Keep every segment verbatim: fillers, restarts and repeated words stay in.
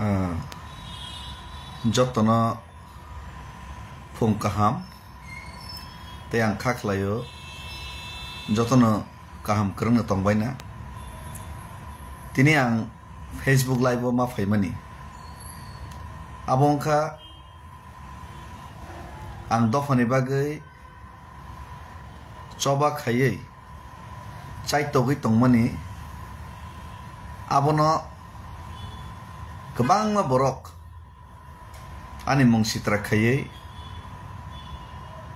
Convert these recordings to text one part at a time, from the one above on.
Ah, jotono phung kaham tei ang kha khlaio jotono kaham kwrwngno tongbaina. Tini ang Facebook Live o ma phaimani. Abo wngkha ang dophani bagwi choba khaiwi chaitogwi tongmani, abono kwbangma borok ani mung sitra khaiwi,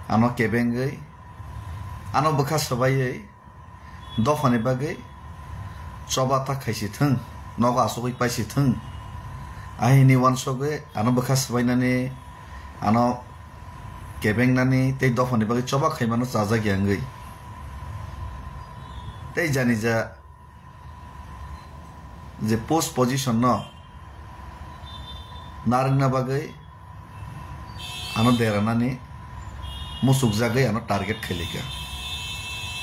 ano kebengwi, ano bwkha swbaiwi, dophani bagwi choba ta khaisi thung, nogo asugwi paisi thung. Ahini wansugwi ano bwkha swbainani, ano kebengnani tei dophani bagwi choba khaimano chajak ya wngwi. Tei janija je post position no narwkna bagwi ano deranani muchukjagwi ano target khailika.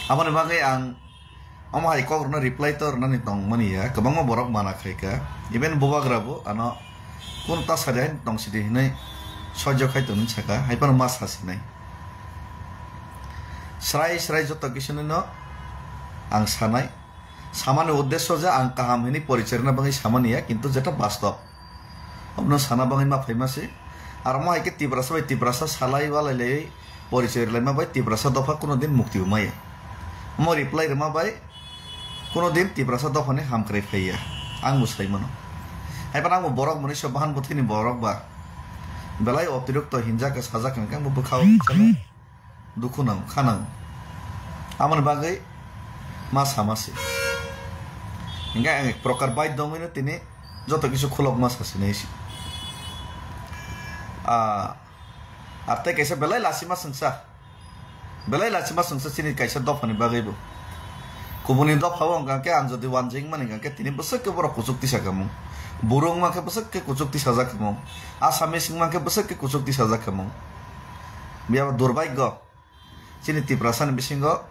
Aboni bagwi ang omo hai kok rwno reply to rwnani tongmani ya, kwbangma borok mana khaika, even bubagra bo ano kunu ta sadi hai tong sidi hinwi soijo khai tongni saka, hai phano ma sasinai. Srai srai joto kisu no ang sanai. Samani uddesyo je ang kaham hinwi porichai rwna bagwi samani ya, kintu jeta bastob. Obono sana bagwi ma phaima se. Aro mo hai khe Tiprasa bai Tiprasa salai walai lai porichai rwlaima bai Tiprasa dopha kuno din mukti bo maya. Omo reply rwma bai kuno din Tiprasa dophani hamkrai phaiya. Ang bo sai mano. Hai phano ang bo borok mwnwi se bahan bwthwini borok ba. Belai otirokto hinjak khe sajak hwnkhe ang bo bwkhao. Dukhu nang, kha nang. Amoni bagwi ma sama se. Hingke ang ek prokar bai dongwino tini joto kisu khulok ma sa sinai se. Ah, ar tei kaisa belai lachima sengsa. Belai lachima sengsa chini kaisa dophani bagwi bo. Kubuni dopha o hingka khe ang jodi wanjing mani hingka khe tini bwswk khe borok kuchuk tisa khamung. Buru wngma khe bwswk khe kuchuk tisajak khamung. Assamese wngma khe bwswk khe kuchuk tisajak khamung. Biyaba durbhagyo. Chini Tiprasani bisingo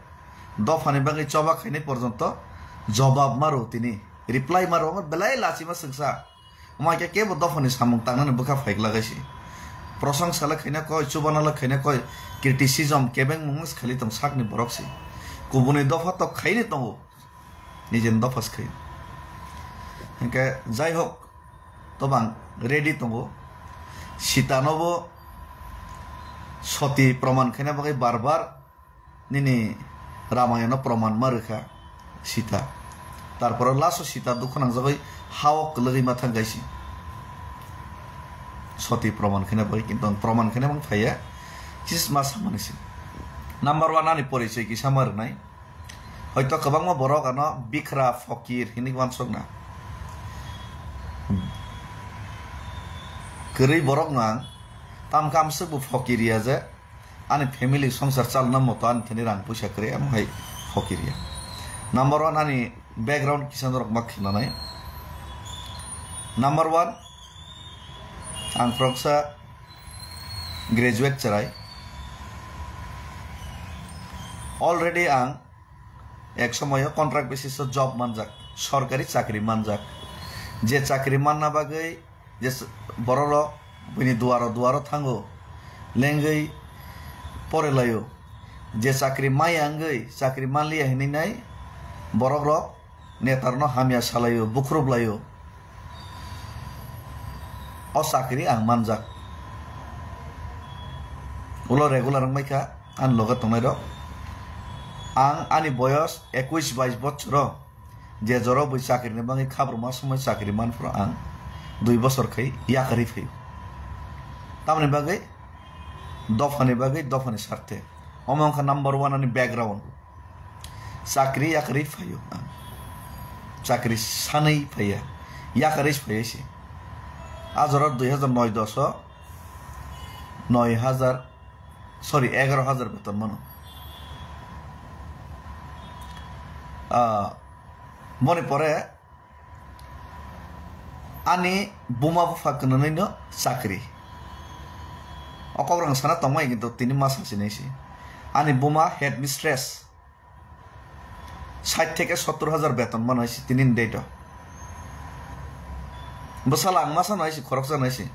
dophani bagwi choba khainai porjonto jobab maro tini, reply maro, omo belai lachima sengsa. Omo hai khe kebo dophani samung tangnani bwkha phaikla gaisi. Prosongsa le khaina koi, chubana le khaina koi, criticism kebengmung se khali tong sakni borok se. Kubuni dopha tok khaini tongo. Nijeni dopha se khaio. Hingke jai hok, to bang ready tongo. Sita no bo soti proman khaina bagwi bar bar nini Ramayana no proman ma rwkha Sita. Tarpore last o Sita dukhu nangjagwi ha o kwlwgwi ma thang gaisi. Soti proman khaina bagwi, kintu ang proman khaina mang phaiya. Kisa ma samani se. Number one ani porichoi kisa ma rwnai. Hoito kwbangma borok ano bikra, fokir hinwi uansukna. Kwrwi borokno ang tamkhe amswk bo fokir ya je ani family songsar chalna moto ani thani rang puisa kwrwi, amo hai fokir ya. Number one ani background kisa norok ma khinanai. Number one, ang khoroksa graduate chwrai. Already ang ek somoyo contract basis o job manjak, sorkari chakri manjak. Je chakri manna bagwi je s-, bororok bini duaro duaro thango, lengwi pore laio. Je chakri maya wngwi chakri manliya hinwi nai borokrok netarno hamya salaio, bukhrup laio. O chakri ang manjak. Ulo regular wngbaikha ani loge tongnairok. Ang ani boyos ekuis bais bochoro je joro bui chakrini bagwi khabruma somoi chakri manphuru ang dui bochor khai yakarwi phaio. Tamoni bagwi dophani bagwi, dophani sarthe. Omo wngkha number one ani background. Chakri yakarwi phaio ang. Chakri sanwi phaiya. Yakarwi phaiya se. A jora dui hazar noi dos o noi hazar, sorry, egaroh hazar beton mano. Ah, moni pore ani buma bupha kwnanwi no chakri. O kok rang sana tongmai kintu tini ma sasinai se. Ani buma headmistress. Sait theke sottor hajar beton mano hai se tini ni date o. Bwsala ang masa no hai si, khoroksa no hai si.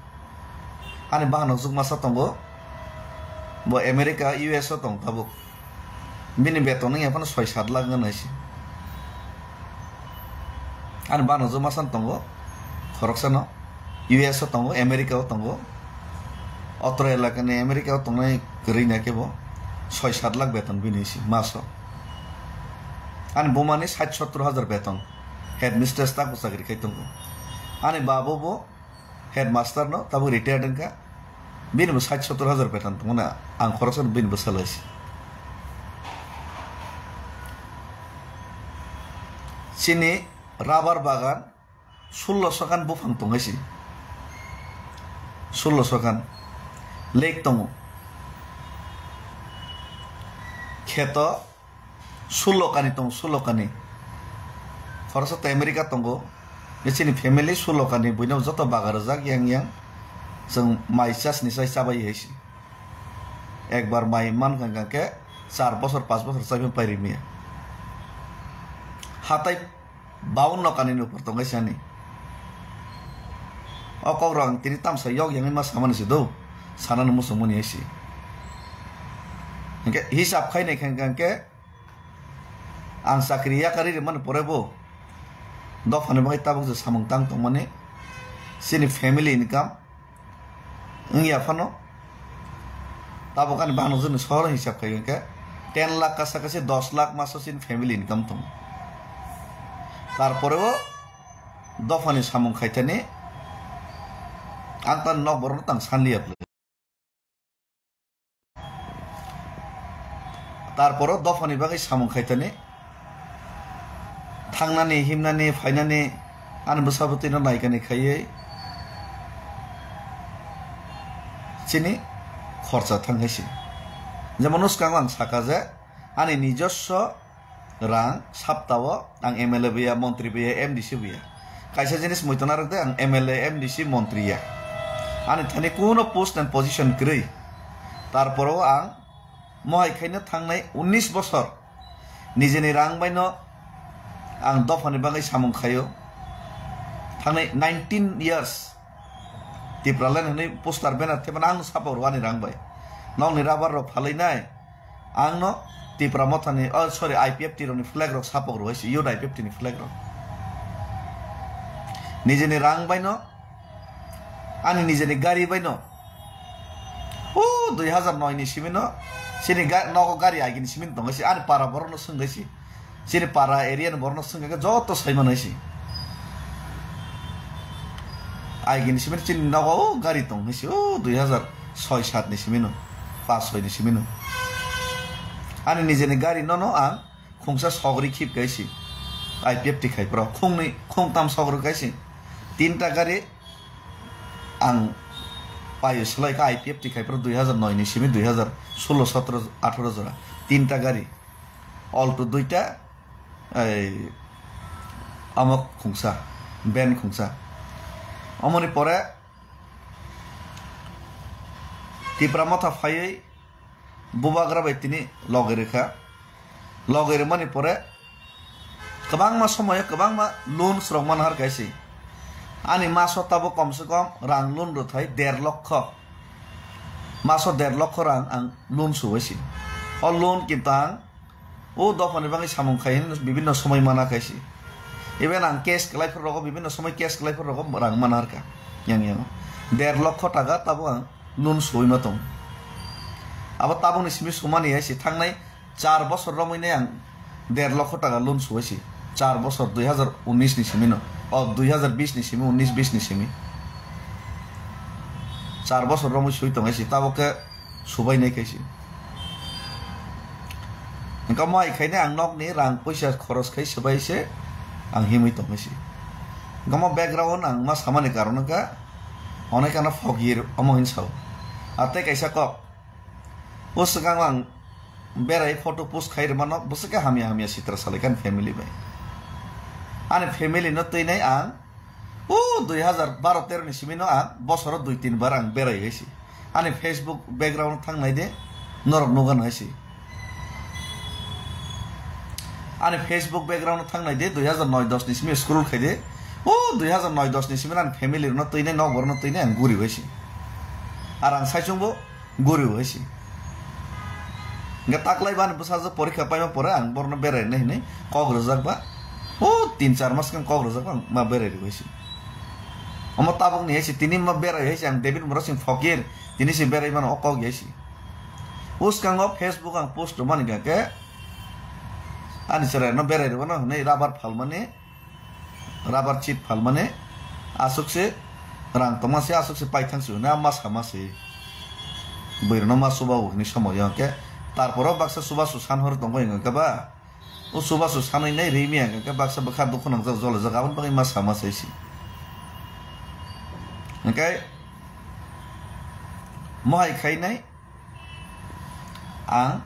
Ani bahan no juk masa tongo. Bo America, U S o tong tabuk. Bini beton wngya phano soi sat lakh wngya hai si. Ani bahan no juk masa no tongo. Khoroksa no. U S o tongo, America o tongo. Otro elaka ni America o tongnai kwrwi na khe bo soi sat lakh beton bini hai si maso. Ani buma ni sat sottor hajar beton. Headmistress tabuk chakri khai tongo. Ani babo bo headmaster no tabuk retired wngkha. Bini bo sat sottor hajar beton tongmani ang khoroksa no bini bwsala hai si. Chini rubber bagan sullo sokan buphang tong hai si. Sullo sokan lake tongo. Kheto sullo kani tongo, sullo kani. Khoroksa to America tongo. Chini family sullo kani, buino joto baga rwjak yang yang. Chwng mai chasni sai chabai hai si. Ekbar mai mankha hwnkhe char bosor, panch bosor chaiphano pai rimiya. Hatai baunno kanini upor tong hai si ani. O kokrok ang tini tamsa yok yangwi ma samani se do, sanani muchungmani hai si. Hwnkhe hisab khainai khe hwnkhe ang chakri yakarwi rwmani pore bo dophani bagwi tabuk je samung tang tongmani, chini family income wngya phano tabuk ani bahanok joni sohor hisab khai hwnkhe ten lakh kasa kasi dos lakh maso chini family income tongo. Tarpore o dophani samung khaithani ang tani nok borokno tang sanliya bwlwi. Tarporo dophani bagwi samung khaitani, thangnani, himnani, phainani, ani bwsa bwtwino naikani khaiwi chini khorcha thang hai se. Jemon, swkango ang saka je, ani nijoswo rang saptao ang M L A bo ya, montri bo ya, M D C bo ya. Kaisa jinis muitu narwk de, ang M L A, M D C, montri ya. Ani thani kuno post and position kwrwi. Tarporo ang mohai khaino thangnai unnish bosor nijeni rang baino ang dophani bagwi samung khaio. Thangnai nineteen years Tipraland hwnwi poster banner thepana ang sapa rwani rang bai. Nokni rubber rok phalwi nai. Ang no Tipra Mothani, oh, sorry, I P F T rokni flag rok sapok rwui se, youth I P F T ni flag rok. Nijeni rang bai no, ani nijeni gari bai no. Oh, dui hazar noi ni simi no, chini ga-, nogo gari agini simi no tongo se, ani para borok no swngwi se. Chini para area ni borok no swngwi khe joto sai manai se. Agini simi no chini nogo, oh, gari tong se, oh, dui hazar soi sat ni simi no. Pas soi ni simi no. Ani nijeni gari no no ang khungsa sogri khip kaisi. I P F T khai pro khungni khungtam sogri kaisi. Tinta gari ang payo slai kha I P F T khai pro dui hazar noi ni simi dui hazar solo sotro atharo jora. Tinta gari. Alto duita, ei, amok khungsa, ben khungsa. Omoni pore Tipra Motha phaiwi Bubagra bai tini loge rwkha. Loge rwmani pore kwbangma somoyo kwbangma loans rok manhar kaisi. Ani maso tabuk komse kom rang loan rwthai der lokho. Maso der lokho rang ang loan suwaisi. O loan kinto ang o dophani bagwi samung khai hwnwi bibinno somoi mana kaisi. Even ang cash kwlai phuru rogo, bibinno somoi cash kwlai phuru rogo rang mana harkha. Yang yang der lokho taka tabuk ang loan suwi ma tong. Abo tabukni simi sumani hai se thangnai char bosor romwi nai ang der lokho taka loan suwi se. Char bosor dui hazar unis ni simi no. O dui hazar bis ni simi, unis bis ni simi. Char bosor romwi sui tong hai se tabuk khe subai nai khai se. Hingke mo hai khaine ang nokni rang puisa khoros khai swbai se ang himwi tongwi se. Hingke mo background ang ma samani karon wngkha onek ano fogir omo hin sao. A tei kaisa kok. O swkang ang berai photo post khai rwmano bwswk khe hamya hamya sitra salai kha ani family bai. Ani family no twi nai ang O dui hazar baro tero ni simi no ang bosoro dui tin bar ang berai hai se. Ani Facebook background thang nai de, norok nugan hai se. Ani Facebook background thang nai de, dui hazar noi dos ni simi scroll khai de, O dui hazar noi dos ni simi ani family rokno twinai, nok borokno twinai ang guri bai si. Ar ang saichung bo guri bai si. Hingke taklai bani bwsajwk porikha paima pore ang borokno berai nai hinui kok rwjak ba. O tin char mas khe kok rwjak ba ang ma berai rw bai si. Omo tabuk ni hai si tini ma berai hai si ang David Murasing Fokir tini si berai mano o kok hai si. Bwskango Facebook ang post rwmani hingka khe ani chwrai no berai rwmano hinui rubber phalmani. Rubber chip phalmani aswk se rang tongma se aswk se paithang se hwnwi ma sama se. Bwrwino ma chuba o hwnwi somoyo hwnkhe tarporo baksa chubachu san hor tongwi hwnkhe ba o chubachu sanwi nai rimi hwnkhe baksa bwkha dukhu nangjak jolajak aboni bagwi ma sama se se. Hwnkhe mohai khainai ang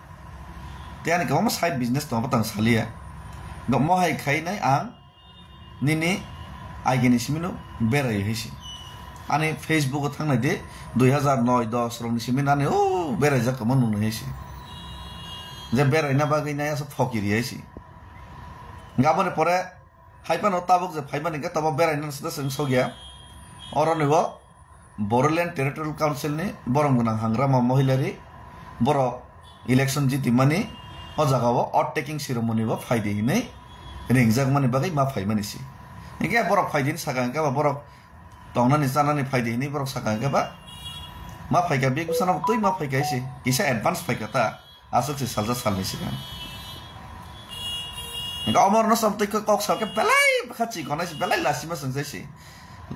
tei ani kwbangma side business tongo tang saliya. Mohai khainai ang nini agini simino berai hai se. Ani Facebook o thangnai de dui hazar noi dos rokni simino ani o beraijak tongma nungnai hai se. Je beraina bagwi nai asa phokiri hai se. Gaboni pore hai phano tabuk je phaimani hwnkhe tobo beraina sida swng sogya. Oroni bo Bodoland Territorial Council ni borom gwnang Hangrama Mohilari borok election jitimani o jaga o oath taking ceremony bo phaidi hinwi ringjakmani bagwi ma phaimani si. Hinkhe borok phaidi hinwi saka hinkhe ba borok tongnani chanani phaidi hinwi borok saka hinkhe ba ma phaikha bek bwsano twi ma phaikha si kisa advance phaikha ta. Aswk se salsa salni swkang. Hingke omorno som twi kok salke belai bwkha chikonai se, belai lasima swngchai se.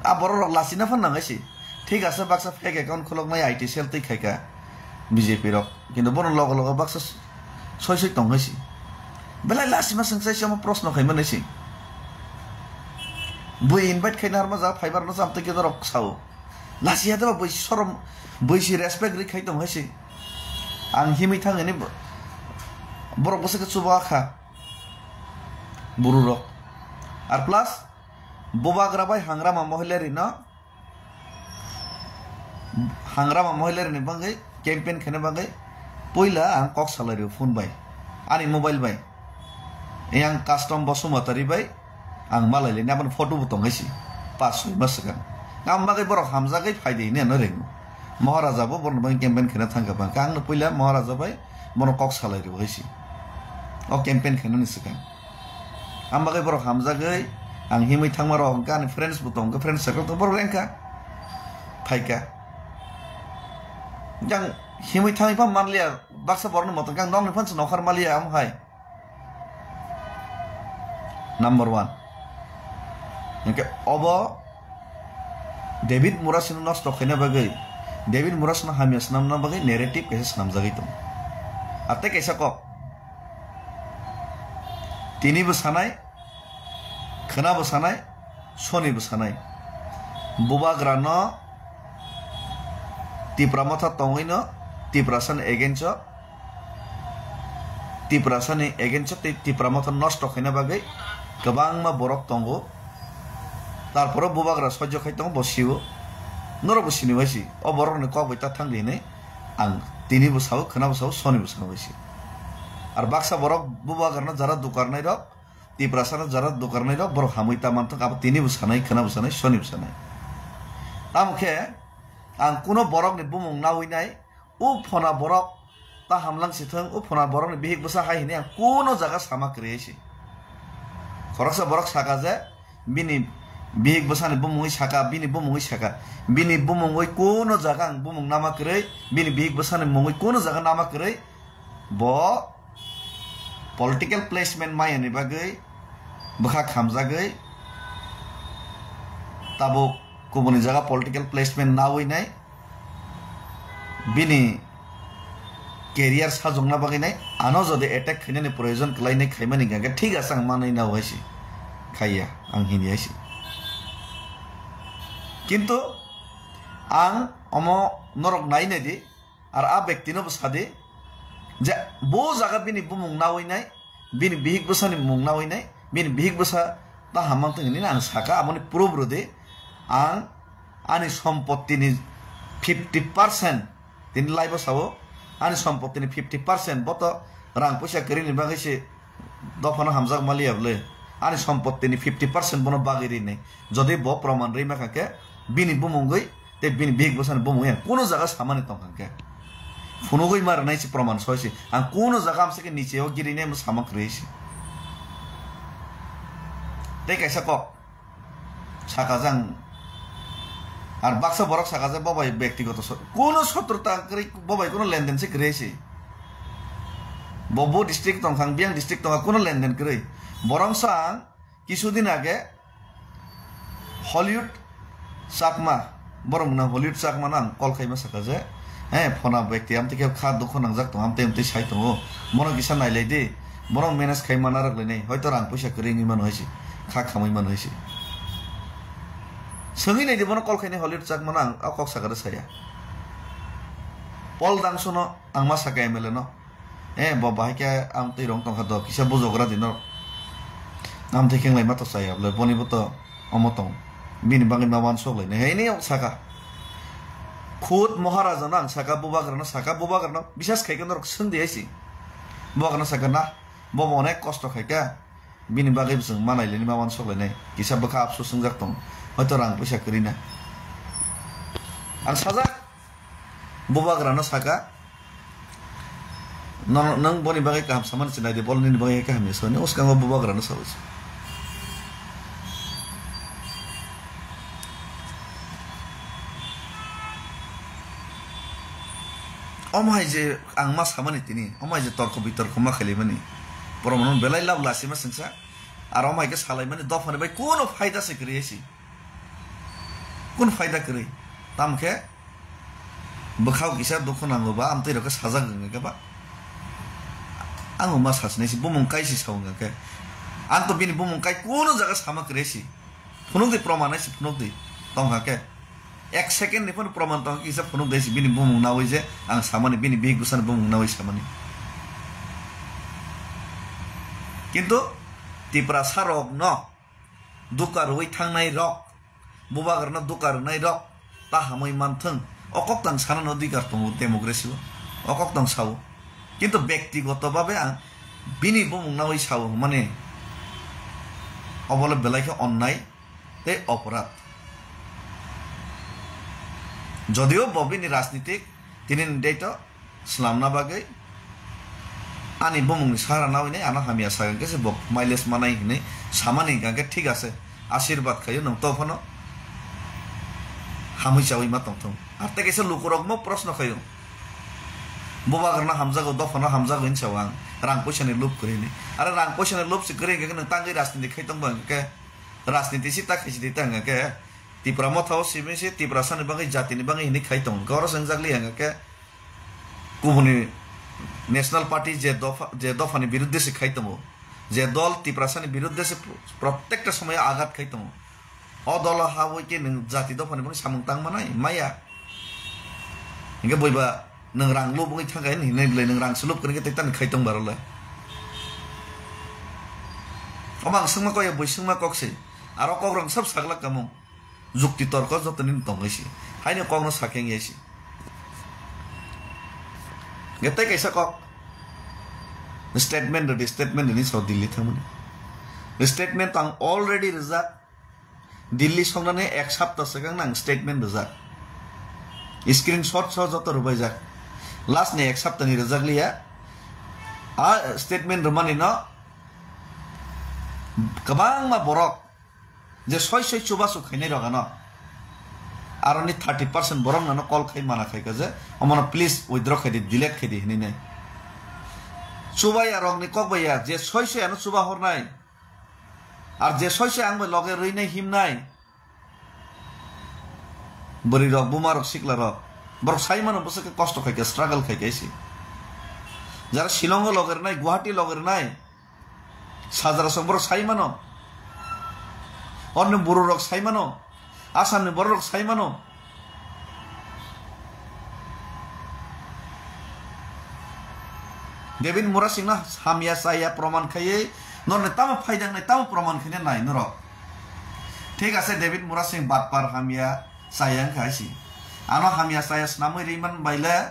A borok rok lasina phan nangai se. Thik ase baksa fake account khuloknai I T cell twi khaika B J P rok. Kintu bono logo logo baksa soi soi tongnai se. Belai lasima swngchai se omo proshno khaima nai se. Bui invite khaina harma ja phaibar no jam twi khe norok sao. Lasi ya deba bui sorom bui si respect ri khai tong hai se. Ang himwi thang ani bo-, borok bwswk khe chuba kha. Buru rok. Ar plus, bubagra bai Hangrama Mohilari no, Hangrama Mohilari ni bagwi campaign khaina bagwi puila ang kok salai rio phone bai. Ani mobile bai. Yang custom Basumatari bai ang malai le, aboni photo bo tong hai se. Pas soi mas swkang. Ang bagwi borok hamjagwi phai de hinwi ano ringo. Maharaja bo borok bagwi campaign khaina thang kha bang. Ang no puila Maharaja bai bono kok salai rio hai se. O campaign khaina ni swkang. Ang bagwi borok hamjagwi ang himwi thangma rok hwnkha ani friends bo tong kha, friend circle tong borok rengkha. Phaikha. Yang himwi thangwi pha manliya baksa borok ni moto kang nokni phan se nokhar maliya amo hai. Number one. Hingke obo David Murasino nosto khaina bagwi, David Murasino hamya swnamna bagwi narrative kaisa swnamjagwi tongo. Ar tei kaisa kok. Tini bo sanai, khwna bo sanai, soni bo sanai. Bubagra no Tipra Motha tongwi no Tiprasa ni against o Tiprasani against o tei Tipra Motha nosto khaina bagwi kwbangma borok tongo. Tarporo bubagra sojjo khai tongo, bo sio. Norok bo sini bai si. O borok ni kok bai ta thang di hinwi ang tini bo sao, khwna bo sao, soni bo sao bai si. Ar baksa borok bubagra no jara dukar nai rok, Tiprasa no jara dukar nai rok, borok hamwi ta man thok, abo tini bo sanai, khwna bo sanai, soni bo sanai. Tamo khe ang kuno borok ni bumung nawi nai, o phona borok ta hamlang si thung, o phona borok ni bihik bwsa hai hinwi ang kuno jaga sama kwrwi si. Khoroksa borok saka je, bini bihik bwsa ni bumungwi saka, bini bumungwi saka, bini bumungwi kuno jaga ang bumung nama kwrwi, bini bihik bwsa ni mungwi kuno jaga nama kwrwi, bo political placement maya ni bagwi bwkha khamjagwi tabuk kubuni jaga political placement nawi nai. Bini career sajokna bagwi nai, ano jodi attack khainani proyojon kwlainai khaimani hwnkhe thik ase ang manwi nao hai se, khaiya ang hini hai se. Kintu ang omo norok nai nai di, ar a bektino bo sadi je bo jaga bini bumung nawi nai, bini bihik bwsani mung nawi nai, bini bihik bwsa ta hamang tong hinwi ang saka, aboni proof rwdi. Ang ani sompottini fifty percent, tini live o sao, ani sompottini fifty percent bo to rang puisa kwrwini bagwi se dophano hamjak maliya bwle. ani sompottini fifty percent bono bagwi rinai. Jodi bo proman rwi mankha khe, bini bumungwi tei bini bihik bwsani bumungwi ang kuno jaga samani tongkha khe, phunugwi ma rwnai se proman soi se. Ang kuno jaga amsa khe niche o girinai mo sama kwrwi se. Tei kaisa kok saka jang. Ar baksa borok saka je bo bai bektigoto so-, kuno sotrota kwrwi, bo bai kuno lenden se kwrwi se. Bo bo district tongkha, ang biyang district tongkha, kuno lenden kwrwi. Borok sa ang kisu din age Hollywood Chakma, borok mwnang Hollywood Chakma no ang call khaima saka je, he, phona bekti amtwi khe kha dukho nangjak tong, amtwi amtwi sai tongo, bono kisa nailai di, bono manage khai mana rwk lainai, hoito rang puisa kwrwi wngwi mano hai se, kha khamwi mano hai se. Swngwi naidi bono call khainai Hollywood Chakma no ang o kok saka de saya. Paul Dangso no ang ma saka M L A no. Eh, bo bahai khe ang twi rong tongkha do, kisa bujogra di norok. Am twi khenglai ma to chaya, bole boni bo to omo tong. Bini bagwi ma uansuk lai nai. Hai ni saka. Khud Maharaja no ang saka, Bubagra no saka, Bubagra no bisas khai khe norok swng di hai si. Bubagra no saka na, bo bo onek kosto khai kha. Bini bagwi bo chwng ma nai lai nai, ma uansuk lai nai. Kisa bwkha apsu swngjak tong. Hoito rang puisa kwrwi na. Ang sajak. Bubagra no saka, "Nono, nwng boni bagwi kaham samani se nai di, bol nini bagwi kaham ya soni." Uskango bubagra no sawi se. Omo hai je ang ma samani tini, omo hai je torko bitorko ma khailaimani, borok no belai lab lasi ma sengsa, aro omo hai khe salaimani dophani bai kuno phaida se kwrwi si. Kun phaida kwrwi? Tamo khe bwkhao kisa dukhu nango ba, amtwi rok khe sajak wngkha khe ba. Ang ma sasinai si bumung kai si sa wngkha khe. Ang to bini bumung kai kuno jaga sama kwrwi si. Phunuk di, proman hai si phunuk di. Tongkha khe. Ek second ni phano proman tongkha kisa phunuk di si bini bumung nawi je ang samani, bini bihik bwsani bumung nawi samani. Kintu Tiprasa rok no duka rwui thangnai rok, bubagrano duka rwnai rok ta hamwi manthwng, o koktang sanani odhikar tongo democracy o, o koktang sao. Kintu bektigoto babe ang bini bumung nawi sao hwnmani, obole belai khe onnai tei oporad. Jodio bo bini rajnitik tini ni date o swnamna bagwi ani bumungni sara nawi nai ano hamya sa hwnkhe se bo mileage manai hinwi samani hwnkhe thik ase, ashirbad khaio nwng to phano hamwi chawi ma tongthung. Ar tei kaisa lukurokno proshno khaio, bubagrano hamjago, dophano hamjago hinwi sao ang, rang puisani lob kwrwi hinwi. Are rang puisani lob se kwrwi hwnkhe nwng tangwi rajniti khai tongba hwnkhe, rajniti si ta khaisi di ta hwnkhe Tipra Motha o simi se Tiprasani bagwi, jatini bagwi hinwi khai tongo hwnkhe oro se wngjakliya hwnkhe kubuni National Party je dopha, je dophani biruddhe se khai tongo, je dol Tiprasani biruddhe se pro-, protekta somoyo agat khai tongo, o dolo habwi khe nwng jati dophani bagwi samung tang manai maya. Hwnkhe boiba nwng rang lub wngwi thangkha hinwi belai nwng rang se lub kwrwngkhe tei tani khai tong barolai. Omo ang swngma kok ya, bui swngma kok se. Aro kok rang sab saglak kamung. Jukti torko joto nini tongwi si. Haino kokno sakhe wngya si. Hwnkhe tei kaisa kok. Statement rwdi, statement rwni sao Delhi thangmani. Statement to ang already rwjak. Delhi songnani ek sapta swkang nang statement rwjak. Screenshot so joto rwbaijak. Last ni ek sapta ni rwjak liya. A statement rwmani no kwbangma borok je soi soi chubachu khainai rok ano, aroni thirty percent borok nano call khai mana khai ka je, omono please withdraw khai di, delete khai di hinwi nai. Chubaya rokni kok bai ya, je soi soi ano chuba hornai, ar je soi soi ang bai loge rwinai himnai, bwrwi rok, buma rok, sikla rok, borok sai mano bwswk khe kosto khai khe, struggle khai khe se. Jara Shillong o loge rwnai, Guwahati loge rwnai, Sajra song borok sai mano. Orni buru rok sai mano. Assam ni borok rok sai mano. David Murasing no hamya chaya proman khaiwi norni tamo phaidang nai, tamo proman khaina nai norok. Thik ase, David Murasing batpar hamya chaya wngkha hai si. Ano hamya chaya swnamwi ri man bai le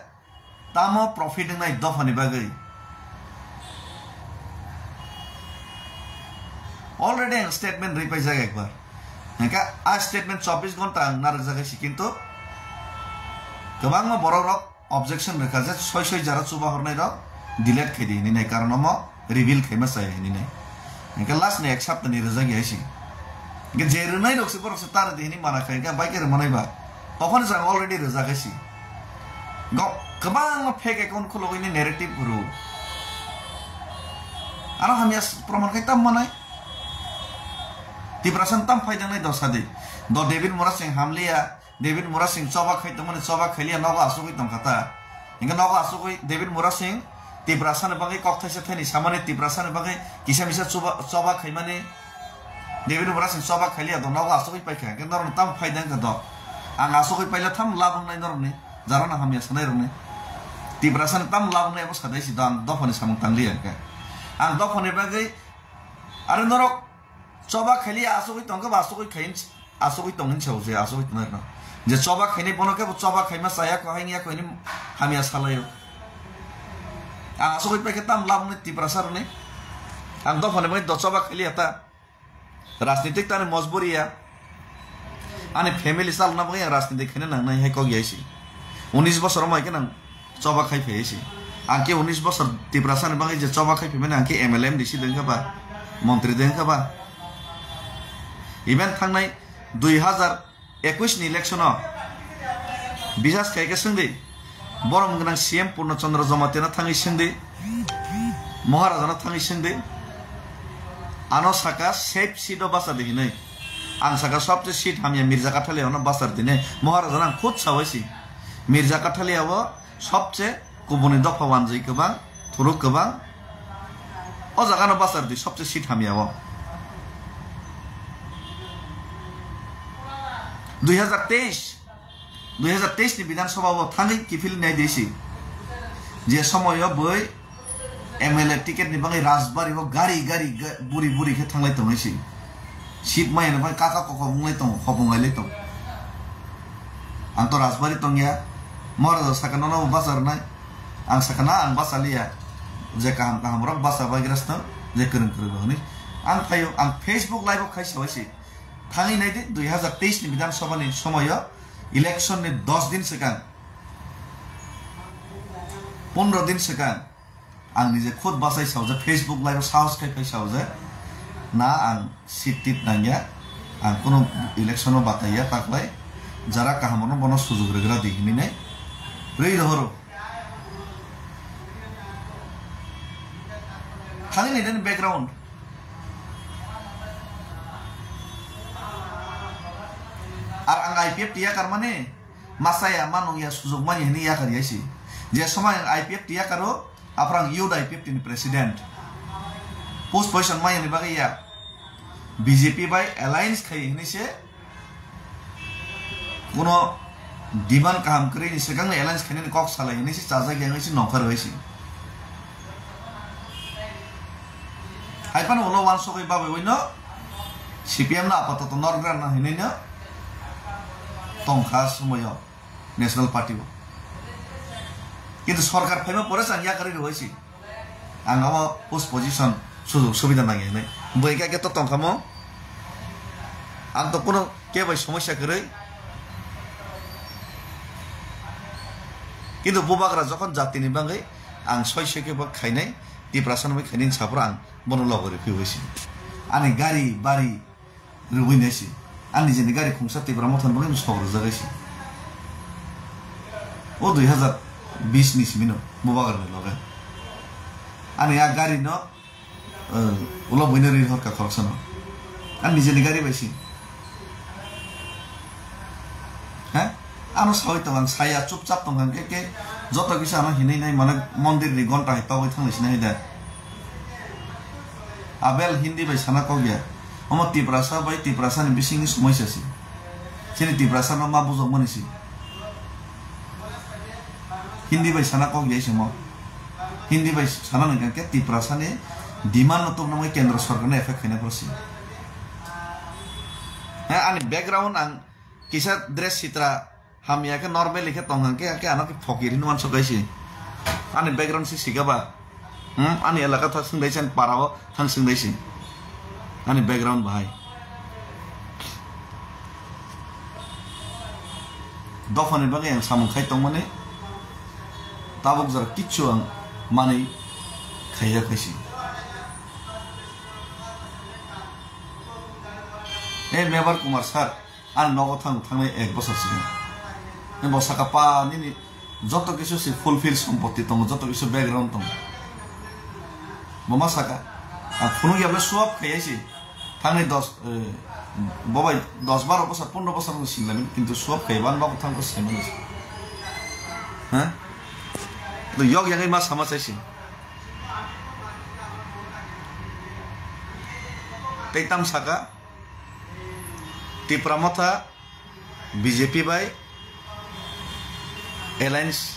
tamo profit wngnai dophani bagwi? Already ang statement ripaijak ekbar. Hingke a statement chobbish ghonta ang narwkjak hai si, kintu kwbangma borok rok objection rwkha je soi soi jara chuba hornai rok delete khai di hinwi nai, karon omo reveal khaima chaya hinwi nai. Hingke last ni ek sapta ni rwjak ya hai si. Hingke je rwnai rok se borok se ta rwdi hinwi mana khai, hingke bai khe rwmanai ba. Tophani jang already rwjak hai si. Go, kwbangma fake account khulugwi ni narrative rw. Ano hamya s-, proman khai tam manai. Tiprasa tam phai dangnai dosa di. Do David Murasing hamliya, David Murasing choba khai tongmani choba khailiya nogo asugwi tongkha ta. Hingke nogo asugwi David Murasing Tiprasa ni bagwi kok thaisa thaini samani, Tiprasa ni bagwi kisa misa chuba, choba khaimani. David Murasing choba khailiya do nogo asugwi paikha. Hingke norok tam phai dangkha do. Ang asugwi paila tham labang nai norokni. Jarana hamya sanai rokni. Tiprasa ni tam labang nai abo sadai si do ang dophani samung tangliya hingke. Ang dophani bagwi Are norok choba khailiya asugwi tongkhe ba asugwi khai, asugwi tongni sao je asugwi tongnai rwno. Je choba khainai bono khe bo choba khaima chaya kho, haini ya kho, haini hamya salaio. Ang asugwi paikhe tam labni Tiprasa rwni. Ang dophani bai do choba khailiya ta. Rajnitik tani mojburi ya. Ani family chalna bagwi ang rajniti khaina nangnai hai kok yaisi. Unis bosor mai khe nang choba khai phai si. Ang khe unis bosor Tiprasa ni bagwi je choba khai phaimani ang khe M L A M D C dengkha ba, montri dengkha ba. Even thangnai dui hazar ekwis ni election o bisas khai khe swngdi. Borom gwnang C M Purno Chandra Jamatia no thangwi sengdi, Maharaja no thangwi sengdi, ano saka safe seat o bachadi hinwi. Ang saka sobse seat hamya Mirza Kathalia no bachar dinai. Maharaja no ang khud sawai si. Mirza Kathalia o sobse kubuni dopha wanjwi kwbang, thuruk kwbang. O jaga no bachar di sobse seat hamya o. Dui hazar teis Dui hazar teis ni Bidhan Sabha o thangwi kiphil nai di si. Je somoio boi M L A ticket ni bagwi Rajbari o gari gari ga-, buri buri khe thanglai tongnai si. Seat maya ni bagwi kaka koko wnglai tongo, khobong lai tongo. Ang to Rajbari tongya, Maharaja saka nono bo basa rwnai. Ang saka na ang basa liya. Je kaham kaham rok basa bai grasno, je kwrwng kwrwng rok ni. Ang phaio, ang Facebook live o khai sabai si. Thangwi nai di, dui hazar teis ni Bidhan Sabha ni somoio election ni dos din swkang, pondro din swkang, ang nije khud bachai saujak, Facebook live o sahos khai phai saujak, na ang seat tit nangya, ang kunu election o bataiya, taklai jara kaham rokno bono sujug rwgra di hinwi nai rwi rohoro. Thangwi nai nini background. Ar ang I P F T yakar mani, masaya manung ya sujug mani hini yakar yaisi. Je somai ang I P F T yakaro, aphra ang youth I P F T ni president. Post position maya ni bagwi ya. B J P bai alliance khai hini se, kuno demand kaham kwrwi ni swkang ni alliance khainani kok salai hinwi se chajak yang se nongkhor bai se. Hai phano ulo wansugwi bagwi uino C P M no apatoto norok rwna hinwi no tongkha somoio National Party o. Kintu sorkar phaima pore chang yakarwi rwbai se. Ang abo post position sujug subida nangya hinwi. Bwrwi khe to tongkha mo. Ang to kuno kebo bai somosya kwrwi. Kintu bubagra jokhon jatini bagwi ang soi soi khe bo khainai, Tiprasa ni bagwi khainai hinwi saphuru ang bono logo rw phiwi se. Ani gari bari rwui nai se. Ani nijeni gari khungsa Tipra Motha ni bagwi sok rwjak hai se. O dui hazar bis ni simi no bubagra ni loge. Ani a gari no, eh, ulo buino ri horka khoroksa no. Ani nijeni gari bai se. He? Ano sawi tong ang saya chupchap tong ang ke ke joto kisa ano hinui nai mane mondir ni gonta hai togoi thang nai sinai da. Abel Hindi bai sana kok ya. Omo Tiprasa bai Tiprasa ni bising ni somoisa si. Chini Tiprasa no ma bujok mani si. Hindi bai sana kok ya isimo. Hindi bai sana nang ke Tiprasa ni demand no tong nang kendra sorkar ni effect khaina poro si. He, ani background ang kisa dress sitra hamya khe normal khe tong hang khe, khe ano khe phokir hinwi uansuk hai se. Ani background se sika ba? Hmm? Ani elaka thang swng dai se, ani para o thang swng dai se. Ani background bahai. Dophani bagwi ang samung khai tongmani, tabuk jora kichu ang manwi khaiya khaisi. E Mebar Kumar sir, ani nogo thang thangnai ek bosor sini. Bo saka pa nini joto kisu si fulfill sompoti tongo, joto kisu background tongo. Bo ma saka, ang phunuk ya ble swap khaiya si. Thangni dos, eh, bobai dos baro bosor, pondro bosor no singlamin, kintu swap khaiba nogo thang ko saiman. Ha? To yok yagai ma sama saisi. Tei tam saka, Tipra Motha B J P bai alliance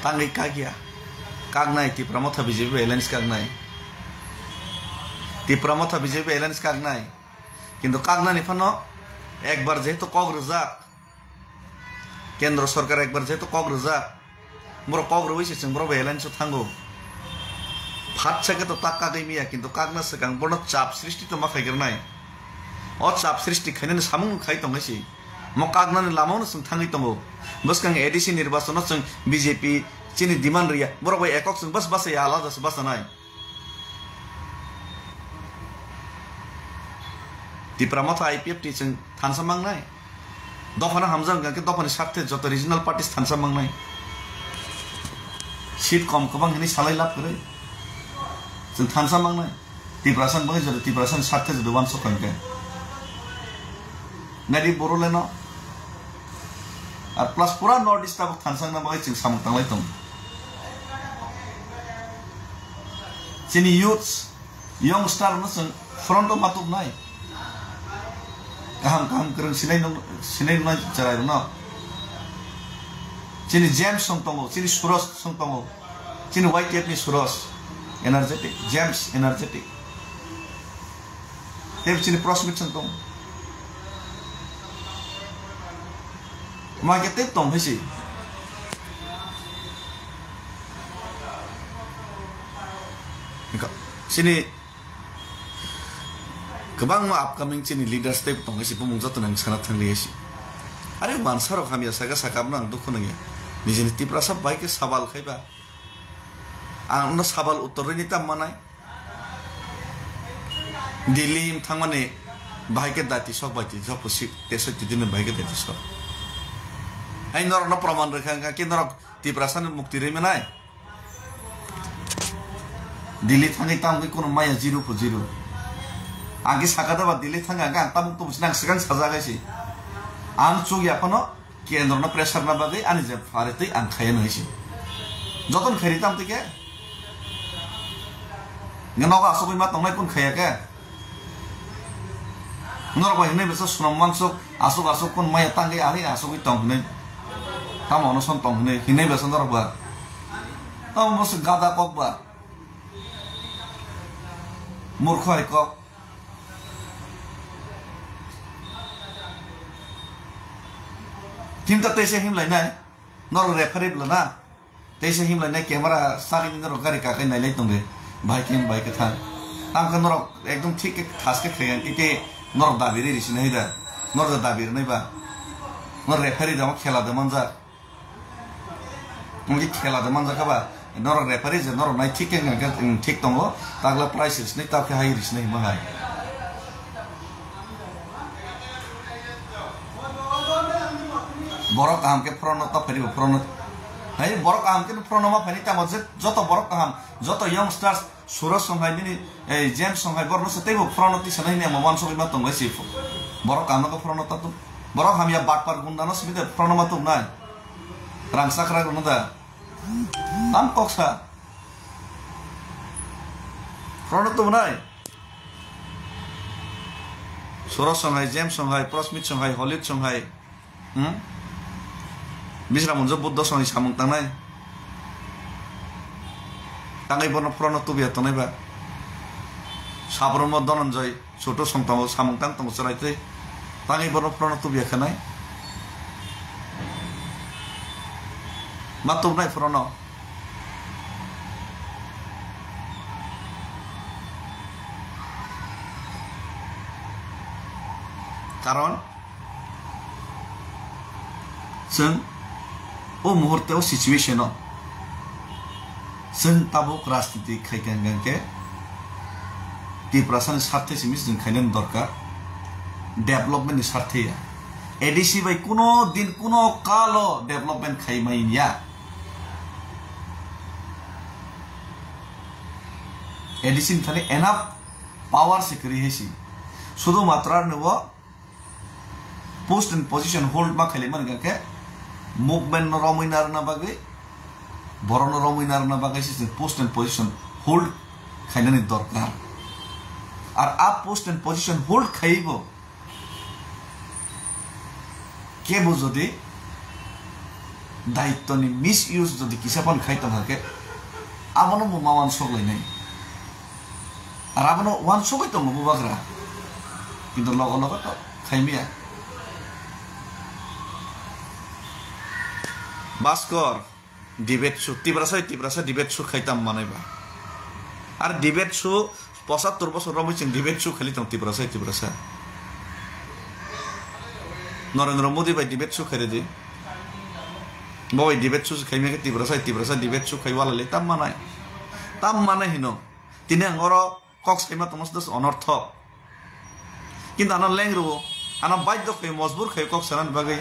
tangwi kakya. Kaknai, Tipra Motha B J P bai alliance kaknai. Tipra Motha B J P bai alliance kaknai. Kintu kaknani phano ekbar jehetu kok rwjak, Kendro sorkar ekbar jehetu kok rwjak, borok kok rwui se chwng borok bai alliance o thango. Phatsa khe to tak kagwi miya, kintu kakna swkang bono chap srishti to ma khaigrwnai. O chap srishti khainani samung khai tongwi se. Mo kaknani lama-o no chwng thangwi tongo. Bwskang A D C nirbachon o chwng B J P chini demand rwya. Borok bai ekok chwng bas basa ya, alada se basa nai. Tipra Motha I P F T chwng thansa mangnai. Dophano hamjak hwnkha khe dophani sarthe joto regional parties thansa mangnai. Seat kom kwbang hinwi salai lab kwrwi. Chwng thansa mangnai. Tiprasa ni bagwi joto Tiprasa ni sarthe joto uansuk kha hwnkhe. Nadi Boroleno. Ar plus pura North East tabuk thansa wngna bagwi chwng samung tanglai tongo. Chini youths, youngster no chwng front o ma tubnai. Kaham kaham kwrwng sinai nung-, sinai nungnai chwrairokno. Chini James song tongo, chini Suros song tongo, chini Y T F ni Suros, energetic, James energetic. Tei chini Prosmit song tongo. Ma khe tei tong hai si. Chini kwbangma upcoming chini leaders tei tong hai si, bumung joto nang sana thang liya si. Are mansa rok hamya saka saka abno ang dukhu nangya. Nijini Tiprasa bai khe sabal khaiba. Ang no sabal uttor rini tam manai. Delhi thangmani bahai khe dati sok bai ti sok pusi teso titi ni bahai khe dati sok. Hai norok no proman rwkha wngkha khe norok Tiprasa ni mukti rwi manai. Delhi thangwi tamo khe kono maya zero po zero. Ang khe saka da ba Delhi thangwi ang khe ang tabuk tubu sinang swkang sajak hai si. Ang chuk ya phano kendro no pressure na bagwi ani je phare twi ang khaya nai si. Joton khairi tam twi khe. Nge nogo asugwi ma tongnai kun khaya khe. Norok bai hinui besa sunom wansuk, asuk asuk kun maya tangwi ari asugwi tong hinui. Tamo ono son tong hinui, hinui besa norok ba. Tamo bwswk gada kok ba. Murkho hai kok. Kinta teisa himlai nai. Norok referee bwla na. Teisa himlai nai camera sagini norok gari kakai nailai tongde. Bahai khe bahai khe thang. Tamo khe norok ekdom thik khe thas khe khaiyan tei norok dabi ri risi nai da. Norok da dabi rwnai ba. Norok referee da khela da manjak. Wngkhe khela da manjak kha ba. Norok referee je norok nai thik khe hwnkha khe, mm, thik tongo. Takla price risi nai, tabukhe hai risi nai hwnma hai. Borok kaham khe phrono ta pharibo phrono. Hai borok kaham khe phrono ma phani tamo je joto borok kaham, joto youngsters, Suraj song hai nini, eh, James song hai borok no se teibo phrono tisa nai hwnwi ang wansugwi ma tongo se. Borok kaham no phrono ta tu. Borok hamya batpar gunda no simi de phrono ma tung nai. Rang sakra gunda. Tam kok sa. Phrono tung nai. Suraj song hai, James song hai, Prosmit song hai, Holid song hai. Hmm? Bisra munjo Buddha song hai samung tangnai. Tangwi bono phrono tubiya tongnai ba. Sabromo Dhananjay, Choto song tongo, samung tang tongo chwrai twi. Tangwi bono phrono tubiya khanai. Ma tubnai phrono. Karon chwng o muhurte o situation o chwng tabuk rajniti khaikha hwnkhe Tiprasani sarthe simi chwng khainani dorkar, development ni sarthe ya. A D C bai kuno din kuno kalo development khaimani ya. A D C ni thani enough power se kwrwi hai si. Sudu matra ni bo post and position hold ma khailai mani khe movement no romwi narwkna bagwi, borok no romwi narwkna bagwi se chwng post and position hold khainani dorkar. Ar a post and position hold khaiwi bo kebo jodi daitwni misuse jodi kisa phano khai tongkha khe, abono bo ma uansuk lainai. Ar abono uansugwi tongo bubagra, kintu logo logo to khaimya. Baskor, debate su, Tiprasa, Tiprasa debate su khai tam manai ba. Ar debate su, pochattor bosor romwi chwng debate su khaili tong Tiprasa, Tiprasa. Narendra Modi bai debate su khairidi. Bo bai debate su khaimya khe Tiprasa, Tiprasa debate su khai wala le tam manai. Tam manai hino. Tini ang oro kok saima tongma se dos onorthok. Kintu ano leng rwo, ano baidhyo khayo, mojbur khayo kok sanani bagwi.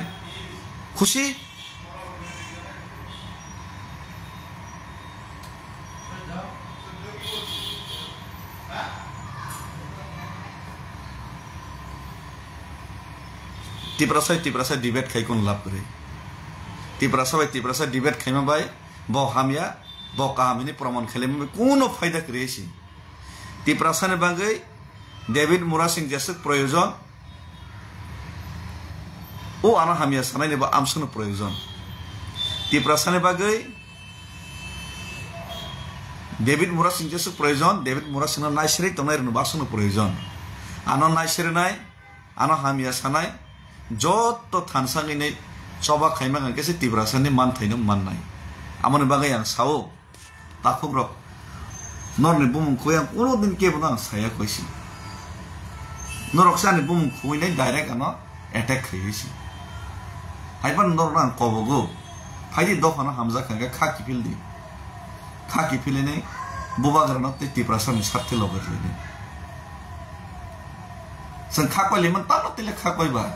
Khusi. Tiprasa bai Tiprasa debate khai kun lab kwrwi. Tiprasa bai Tiprasa debate khaima bai bo hamya, bo kaham hini proman khailai bai kuno phaida kwrwi si. Tiprasani bagwi David Murasing jeswk proyojon, o ano hamya sanaini bo amswkno proyojon. Tiprasani bagwi David Murasing jeswk proyojon, David Murasingno naisirwi tongnai rwno bo aswkno proyojon. Ano naisirwnai, ano hamya sanai, joto thansa wngwi choba khaima hwnkhe se Tiprasani manthaino mannai. Amoni bagwi ang sao, takhukrok, norokni bumung khoi ang kuno din kebono ang saya koi si. Norok se ani bumung khoi nai direct ano attack khai si. Haiphano norokno ang kobogo, phaidi dophano hamjak kha khe kha kiphil di. Kha kiphilini bubagrano tei Tiprasani sarthe loge khlaidi. Chwng kha koi liman tamno tile kha koi ba.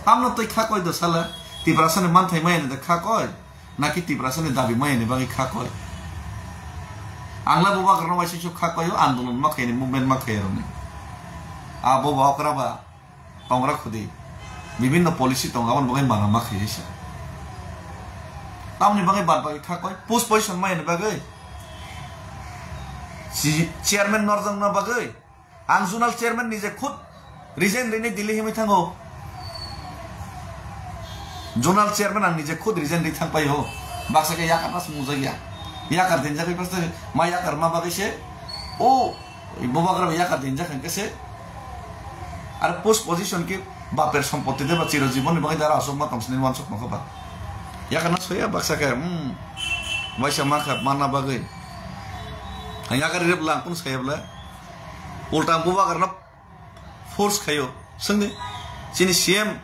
Tamno tei kha koi do sala Tiprasani manthai maya ni da kha koi. Naki Tiprasani dabi maya ni bagwi kha koi. Angla bubagrano waisa su kha koi o andolon ma khaini movement ma khairokni. A boba okra ba. Tongra khudi. Bibinno policy tongo, aboni bagwi mana ma khaijai se. Tamoni bagwi bad bagwi kha koi post position maya ni bagwi. Si-, chairman norjakna bagwi. Ang zonal chairman nije khud resign rini Delhi himwi thango. Zonal chairman ang nije khud resign ri thang paio. Baksa khe yakar nas mujak ya. Yakar dinjak bai paste ma yakar ma bagwi se. O Bubagra bai yakar dinjak hwnkhe se, aro post position khe baper sompotti de ba chiro jibon ni bagwi dara aswk ma tong sini wansuk nokha ba. Yakar na soya baksa khe, hmm, waisa ma kha manna bagwi. Ang yakar rep lang kun saya bla. Ulta ang bubagra na force khayo. Sengni chini C M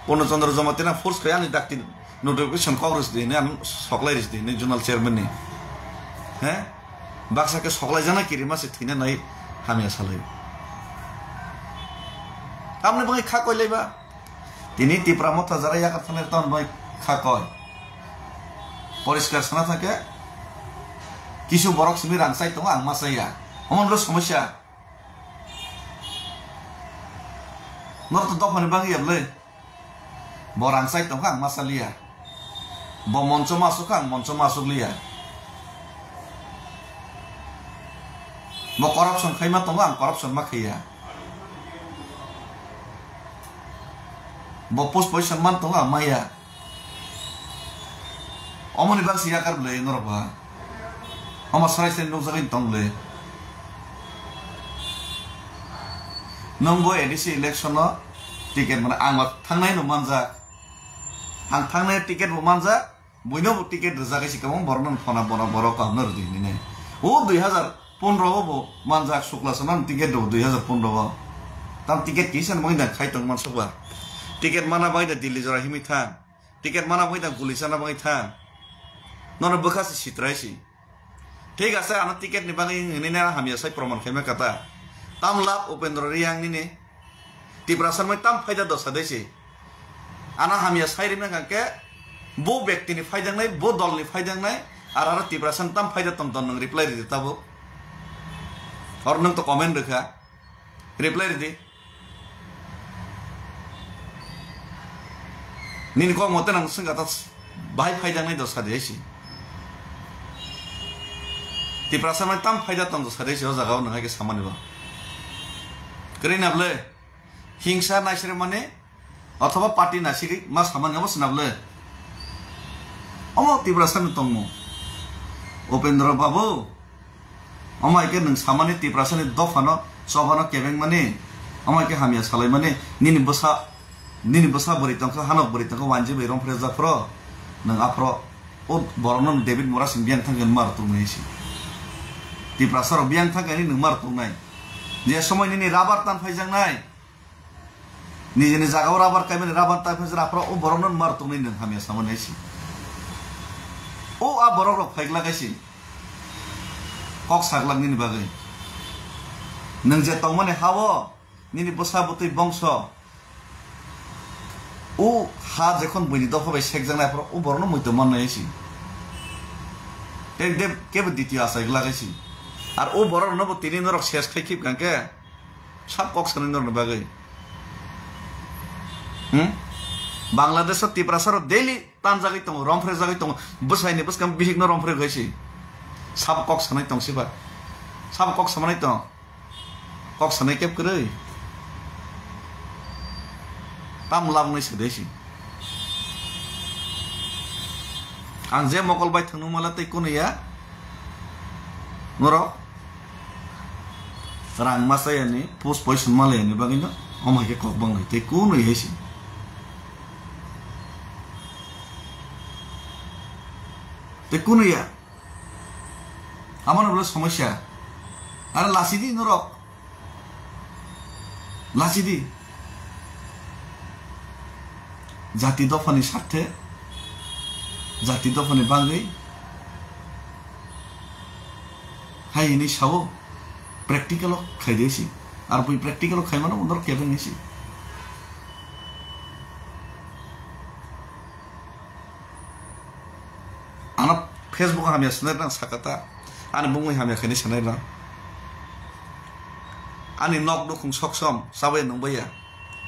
Purno Chandra Jamatia force khai ani dakti notification kok rwsdi hinwi, ano soklai rwsdi hinwi zonal chairman ni. He? Baksa khe soklai jana kirima se thwina nai hamya salai. Tamni bagwi kha koi laiba. Tini Tipra Motha jara yakar thangna tamni bagwi kha koi. Poriskar sana thangkhe kisu borok simi rang chai tongo ang ma chaya. Omo nolo somosya. Norok to dophani bagwi ya bwle. Bo rang chai tongkha ang ma cha liya. Bo moncho ma asuk kha ang moncho ma asuk liya. Bo corruption khai ma tongo ang corruption ma khaiya. Bo post position man tongo ang maya. Omoni bagwi se yakar bwle norok ba. Omo sarai sarai nukjagwi tong bwle. Nwng bo A D C election no ticket mano ang ba thangnai no manjak. Ang thangnai ticket bo manjak. Buino bo ticket rwjak hai se kwbang borok no phona bona borok kaham no rwdi hinwi nai. O dui hazar pondro o bo manjak Sukla Chana ni ticket rw dui hazar pondro o. Tam ticket kisa bagwi da khai tong mansukba. Ticket mana bagwi da Delhi jora himwi thang. Ticket mana bagwi da guli chana bagwi thang. Nono bwkha se sitrai si. Thik ase, ano ticket ni bagwi hinwi na hamya sai proman khaima kata. Tam lab Upendra Reang nini. Tiprasa mai tam phaida dosa dei si. Ano hamya sai rimna kangke bo bekti ni phaidang nai, bo dol ni phaidang nai, ar aro Tiprasa tam phaida tong ton nwng reply ridi tabuk. Or nwng to comment rwkha. Reply ridi. Nini kok mote nang swngkha ta bahai phaijaknai dosa di hai si. Tiprasa mai tam phaida tong dosa di hai si o jaga o nang hai khe samani bo. Kwrwi na bwle? Hingsa naisre mani othoba party naisri ma samani obo sina bwle? Omo Tiprasa ni tongmo. Upendra Babu. Omo hai khe nwng samani Tiprasani dophano, chophano kebengmani, omo hai khe hamya salaimani, nini bwsa, nini bwsa bwrwi tongkha, hanok bwrwi tongkha, wanji bai romphre japhro, nwng aphro, o borokno David Murasing biyang thangkhe mar tongnai si. Tiprasarok biyang thangkhe nwng mar tongnai. Je somoi nini rabar tan phaijaknai, nijini jagao rabar kaimani, rabar tai phai jora aphro o borokno mar tongnai nwng hamya samani hai si. O a borok rok phaiglak hai si. Kok saglak nini bagwi. Nwng je tongmani ha-o, nini bwsa bwtwi bongso, o ha jekhon buini dopha bai sekjaknai aphro o borokno muitu mannai hai si. Tei de-, kebo ditio achai glak hai si. Ar o borok rokno bo tini norok ses khai khib kangkhe. Sab kok sanai norokni bagwi. Hmm? Bangladesh o Tiprasa rok daily tanjagwi tongo, romphre jagwi tongo. Bwsai ni bwskang bihik no romphre gwi si. Sab kok sanai tong siba. Sab kok samanai tong. Kok sanai kep kwrwi. Tam lab nai se dei si. Ang je mokol bai thangno mala tei kunu ya. Norok rang masa yani, post poison mala yani bagwi no. Omo hai khe kok bang lai tei kunu ya si. Tei kunu ya. Amano bole somosya. Are lasi di norok. Lachidi. Jati dophani sarthe, jati dophani bagwi hai hwnwi sao, practical o khaidi si. Ar bui practical o khaimano norok kebeng si. Ano Facebook o hamya sanai rang sakata. Ani bumui hamya khaini sanai rang. Ani nok nukhung soksom sabai nungbaiya.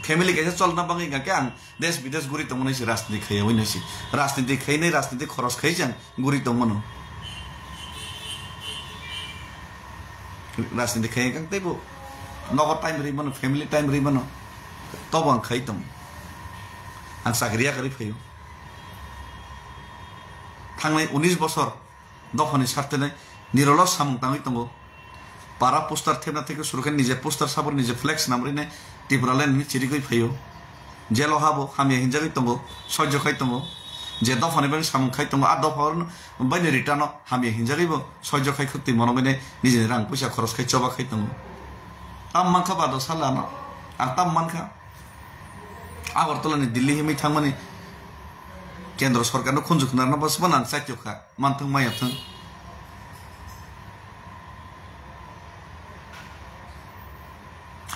Family kaisa cholna bagwi hingkha khe ang des bides guri tongmani si rajniti khaiya ui nai si. Rajniti khainai rajniti khoros khai jang guri tongmano. Rajniti khai kang teibo nogo time ri mano, family time ri mano. Tobo ang khai tong. Ang chakri yakarwi phaio. Thangnai unis bosor dophani sartene nirolo samung tangwi tongo. Para poster thepna theke suru khe nije poster sabor nije flex namrine Tipraland hwnwi chirigwi phaio. Jelo habo hamya hinjagwi tongo, soijo khai tongo. Je dophani bagwi samung khai tongo, a dopha baini return o hamya hinjagwi bo soijo khai khwtwi monogwi nai nijini rang puisa khoros khai choba khai tongo. Tam mankha bado salano, ang tam mankha. Agartala ni Delhi himwi thangmani kendro sorkar no khunju khna rwna bwswk nang chaitokha, manthwng maya thwng.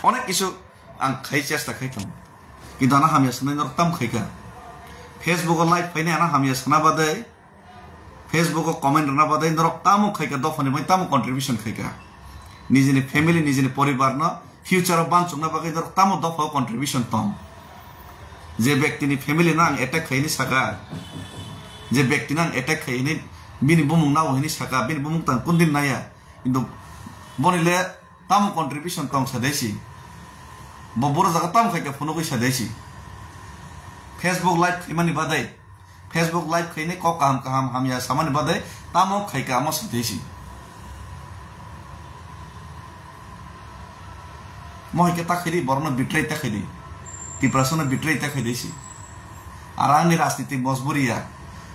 Onek kisu ang khai chesta khai tongo. Kintu ano hamya sanai norok tam khaikha. Facebook o live phainai ano hamya sana badai. Facebook o comment rwna badai norok tamo khaikha, dophani bai tamo contribution khaikha. Nijini family, nijini poribar no future o bansukna bagwi norok tamo dopha o contribution tong. Je bekti ni family no ang attack khaini saka, je bekti no ang attack khaini bini bumung nao hini saka, bini bumung tang kundin naya. Kintu boni le tamo contribution tong sa desi. Bo boro jaga tamo khaikha phunugwi sa desi. Facebook live khaimani badai. Facebook live khainai kok kaham kaham hamya samani badai tamo khaikha amo satwi si. Mo hai khe ta khaidi borokno betray ta khaidi. Tiprasano betray ta khaidi si. Ar ani rajniti mojburi ya.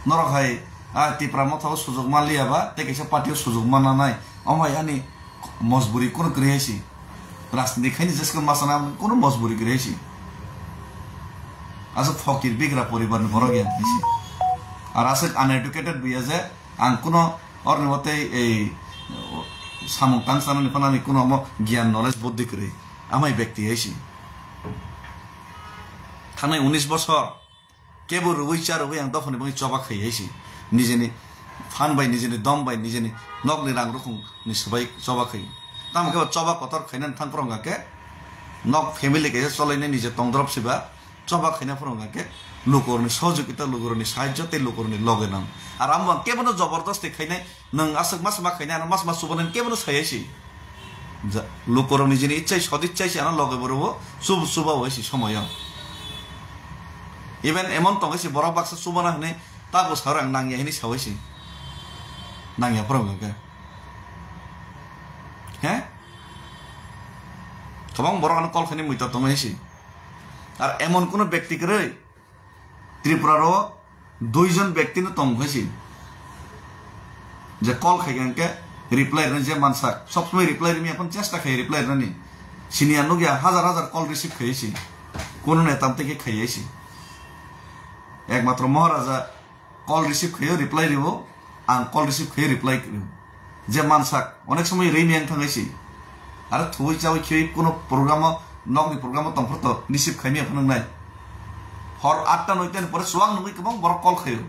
Norok hai a Tipra motha o sujok manliya ba tei kaisa party o sujok manna nai. Omo hai ani mojburi kunu kwrwi hai si. Rajniti khaini jesko masana ang kuno mojburi kwrwi si. Aswk phokir bigra poribar ni borok ya si. Ar aswk uneducated buya je ang kuno orni watei ei samung tang sanani phanani kuno omo gyan knowledge buddhi kwrwi. Amai bekti hai si. Thangnai unis bosor kebo rwui cha rwui ang dophani bagwi choba khai hai si. Nijeni phan bai, nijeni dom bai, nijeni nokni rang rukhung ni swbai choba khai. Tamo khe choba kotor khainani thang phwrwng khe nok family kaisa cholainai nije tongdrop siba choba khaina phwrwng khe lukurokni sohojogita, lukurokni sahajjo tei lukurokni loge nang. Ar amo ang kebono jobordasti khainai. Nwng aswk mas ma khaina ano mas ma chubanani kebono sai hai si. Ja, lukurok nijini ichai sodi ichai si ano loge borobo chub-, chuba hai si somoyo. Even emon tong hai si borok baksa chubana hwnwi tago sa rang nangya hwnwi sa hai si. Nangya phwrwng khe. He? Kwbang borok ano call khaini muita tong hai si. Ar emon kuno bekti kwrwi Tripura ro duijon bekti no tong hai si. Je call khai khe reply rwna je mansak. Sob somoi reply rwmi aphano chesta khai reply rwnani. Sini ang nukya hajar hajar call receive khai si. Kuno neta tei khe khai si. Ekmatro Maharaja call receive khaio reply rwo. Ang call receive khaio reply rwo. Je mansak, onek somoi rwi miyang thangwi si. Aro thuwi chawi khiwi kuno programo, nokni programo tongphor to receive khaimya phano nai. Hor atta noita ni pore chuwak nungwi kwbang borok call khaio.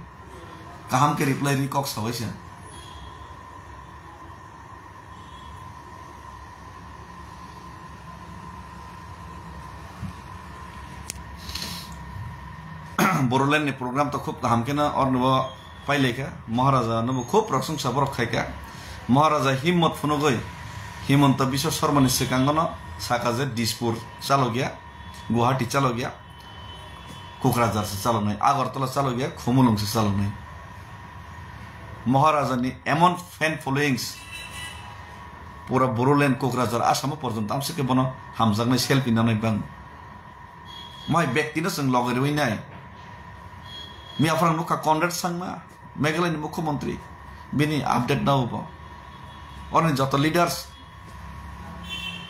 Kaham khe reply rwi kok sawai se. Bodoland ni program to khub kaham kheno ornibo pailaikha. Maharaja nobo khub prosongsa borok khaikha. Maharaja himmot phunugwi Himanta Biswa Sarma ni swkango no saka je Dispur chalokya, Guwahati chalokya, Kokrajhar se chaloknai, Agartala chalokya, Khumulwng se chaloknai. Maharaja ni emon fan followings pura Bodoland, Kokrajhar, Assam o porjonto amsike bono hamjaknai selfie nanai bang. Mai bekti no chwng logi rwi nai. Miya phwrang nukha Conrad Sangma, Meghalaya ni Mukhyamantri, bini update nao bo. Oni joto leaders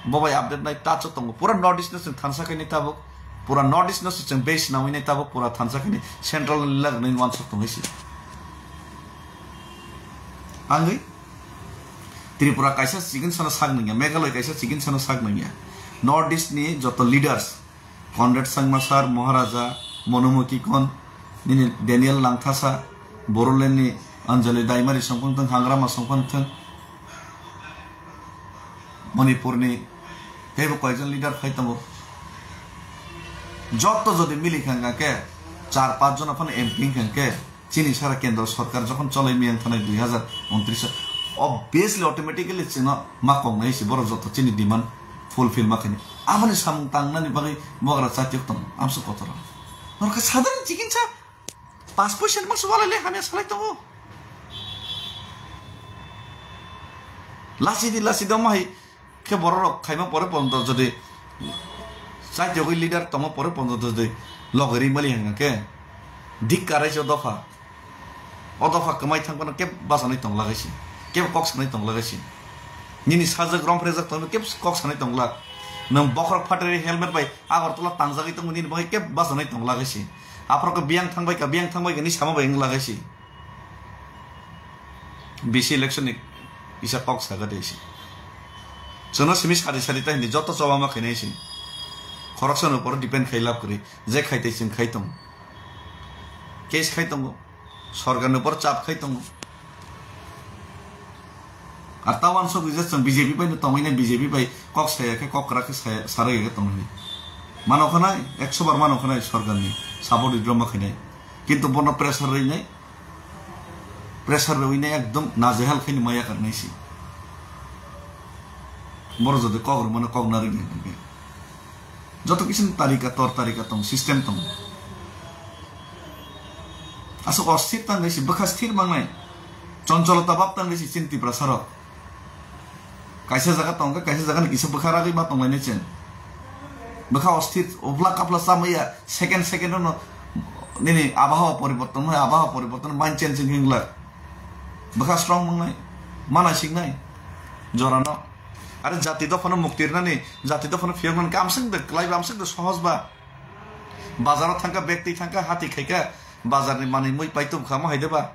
bo bai update nai touch o tongo. Pura North East no chwng thansa khaini tabuk, pura North East no chwng base nawi nai tabuk, pura thansa khaini central ni lag nai wansuk tongwi si. Angwi Tripura kaisa chikon sano sak nangya, Meghalaya kaisa chikon sano sak nangya. North East ni joto leaders Conrad Sangma sir, Maharaja, Monomo Kikon, nini Daniel Langthasa, Bodoland ni Anjali Daimari songphang thang, Hangrama songphang thang, Manipur ni teibo koyekjon leader phai tongo. Jotto jodi mili kha hwnkha khe char panch jona phano M P wngkha khe, chini sara kendro sorkar jokhon cholai miyang thanai dui hazar untris o, obviously, automatically chwngno ma kok nai se borok joto chini demand fulfill ma khaini. Aboni samung tangnani bagwi bogra chatiok tongo, amsuk kotor. Norok khe sadharoni chikitsa pas poisa ni masa walai le hamya salai tongo. Lasi di, lasi di, omo hai khe borok rok khaima pore ponto jodi chai togwi leader tongma pore ponto jodi logi ri mali hwnga khe dik karai se dopha. O dopha kwmai thang phano kebo bachanai tong lagai si, kebo kok sanai tong lagai si. Nini sajak rom phrejak tong kebo kok sanai tong lak. Nwng bokhorok phatri helmet bai Agartala tangjagwi tongo nini bagwi kebo bachanai tong lagai si. Aphoro khe biyang thang bai kha, biyang thang bai kha ni sama bai wng lagai si. B C election ni kisa kok saga de si. Chwngno simi sari sari ta hindi joto choba ma khainai si. Khoroksa ni upor depend khai lab kwrwi. Je khai tei chwng khai tong. Case khai tongo. Sorkar ni upor chap khai tongo. Ar ta wansok rijak chwng B J P bai no tongwi nai, B J P bai kok saya khe, kok kwrak khe saya, sarai khe tongwi nai. Mano khanai, ekso bar mano khanai sorkar ni support withdraw ma khainai. Kintu bono pressure rwi nai. Pressure rwi nai ekdom najehal khaini maya karnai si. Boro jodi kok rwmano kok narwk nai hwnkhe. Joto kisim tarika, tor tarika tong, system tong. Aswk osthir tang nai si, bwkha sthir mangnai. Choncholota bab tang nai si chini Tiprasa rok. Kaisa jaga tong khe, kaisa jaga ni kisa bwkha ragwi ma tong lainai chwng. Bwkha osthir, uphla kaphla chamaya, second second no nini abhawa poriborton, abhawa poriborton, mind change wngwi glak. Bwkha strong mangnai, mana singnai, jorano. Are jati dophano mukti rwnani, jati dophano phiyoknani khe amswk de kwlai ba, amswk de sohoj ba. Bazaro thangkha, bag twi thangkha, hati khaikha, bazarni manwi mui paitubkha, omo hai de ba.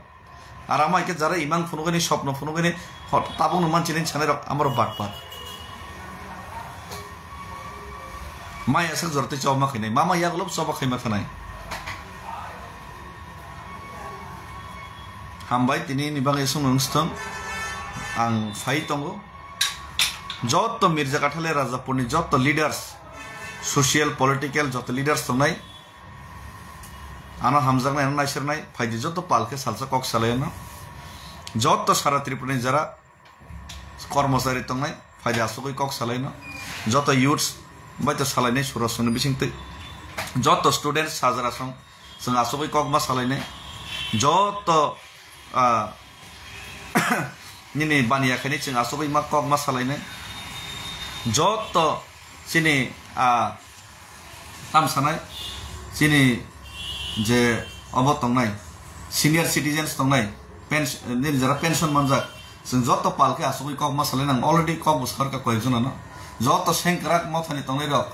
Ar amo hai khe jara imang phunugani, sopno phunugani, hot-, tabukno manchini sanai rok, amorok batpar. Mai aswk jora tei choba ma khainai, mama yagulo choba khaima khanai. Hambai, tini ni bagwi aswk nung stong, ang phai tongo. Joto Mirza Kathale Rajapurni joto leaders, social, political joto leaders tongnai, ano hamjaknai, ano naisirnai, phaidi joto pal khe salsa kok salaino. Joto sara Tripurani jara kormochari tongnai, phaidi asugwi kok salaino. Joto youths bai to salainai surasongni bisingtwi. Joto students sajra song, chwng asugwi kok ma salainai. Joto, ah, nini baniya khaini chwng asugwi ma kok ma salainai. Joto chini, ah, tam sanai, chini je obo tongnai, senior citizens tongnai, pens-, nini jara pension manjak, chwng joto pal khe asugwi kok ma salai nang, already kok bo sakha koyek jonano, joto sengkrak mothani tongnai rok,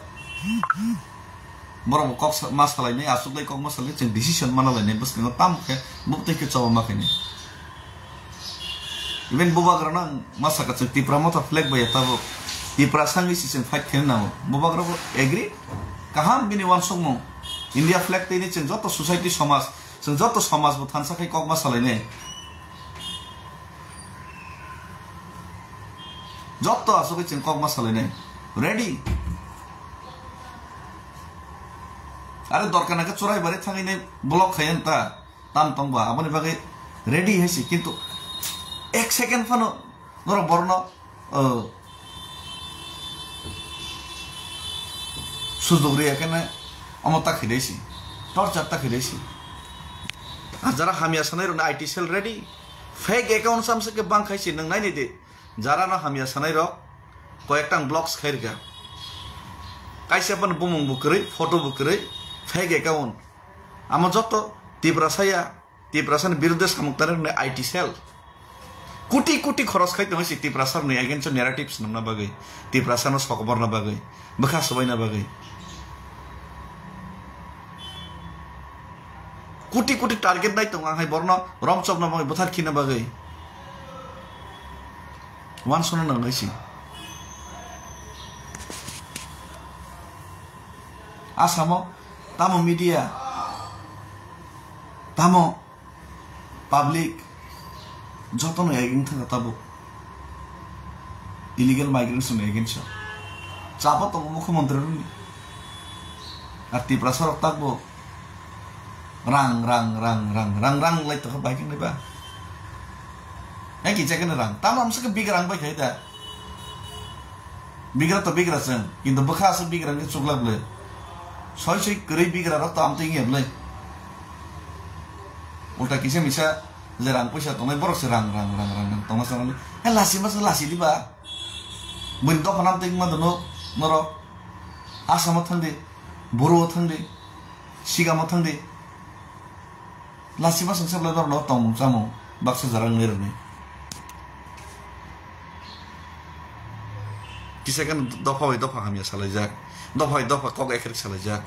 borok bo kok sa-, ma salainai, asugwi kok ma salainai, chwng decision mana lainai, bwskango tam khe buk twi khe choba ma khainai. Even bubagrano ang ma saka, chwng Tipra Motha flag bai ya tabuk. Tiprasa wngwi se chwng fight khaina nango. Bubagra bo agree? Kaham bini uansukmung. India flag twi ni chwng joto society somaj, chwng joto somaj bo thansa khai kok ma salainai. Joto asugwi chwng kok ma salainai. Ready? Are dorkar nangkhe churai bari thangwi nai block khai ta. Tam tong ba, aboni bagwi ready hai se, kintu ek second phano norok borokno, o, sujok riya khe omo ta khilai se, torture ta khilai se. Ar jara hamya sanai rokno I T cell ready, fake account samsok khe bang khai se, nwng nai nai di, jara no hamya sanai rok koyek tang blocks khai rwkha, kaisa phano bumung bo kwrwi, photo bo kwrwi, fake account. Amo joto Tiprasa ya, Tiprasa ni biruddhe samung tangnai rokni I T cell. Kuti kuti khoros khai tongo si Tiprasa rokni against o narrative swnamna bagwi, Tiprasa no sokborna bagwi, bwkha swbaina bagwi. Kuti kuti target nai tongo ang hai borno romchopna bagwi, bwthar khina bagwi. Uansukna nangnai si. Asamo tamo media, tamo public, jotono against thangkha tabuk. Illegal migrants ni against o chapa tongo mukhyamantri rokni. Ar Tiprasa rok takbo rang, rang, rang lai tongkha bai khe ba. Hai kisa khe rang. Tamo amsa khe big rang bai khai da. Bigra to bigra chwng, kintu bwkha aswk bigra wngkhe chuklak bwle. Soi soi kwrwi bigra rok to amtwi wngya bwle. Ulta kisa misa je rang puisa tongnai borok se rang, rang, rang, rang, rang tongma chwng. He lasi masa lasi diba. Buini dopha nam twi wngma dono norok. Asamo thangdi, Boro o thangdi, Sigamo thangdi. Lasi masang se belai norokno tongmung chamung baksa jora wngwi rwnai. Kisa khe dopha bai dopha hamya salaijak, dopha bai dopha kok ekhrek salaijak.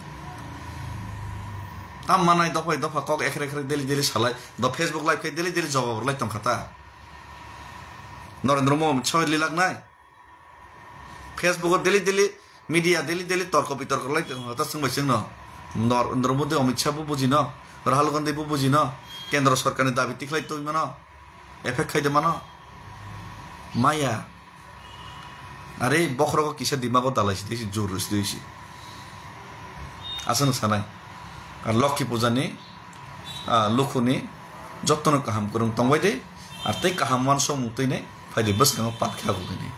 Tam manai dopha bai dopha kok ekhrek ekhrek daily daily salai, do Facebook live khe daily daily jawab rwlai tongkha ta. Narendra Modi soi lilak nai. Facebook o daily daily media daily daily torko bitorko lai tong ta chwng bai chwngno. Nor-, Narendra Modi, Amit Shah bo bujino, Rahul Gandhi bo bujino, kendro sorkarni dabi tikhlai tongmano, effect khaide mano. Maya. Are bokhorogo kisa dimago dalai si, si jur si, si. Aswk sanai. Ar Lokhi Puja ni, ah, lukhuni jotono kaham kwrwng tongbai de, ar tei kaham uansukmung twi nai phai de bwskango pat khe agugwi nai.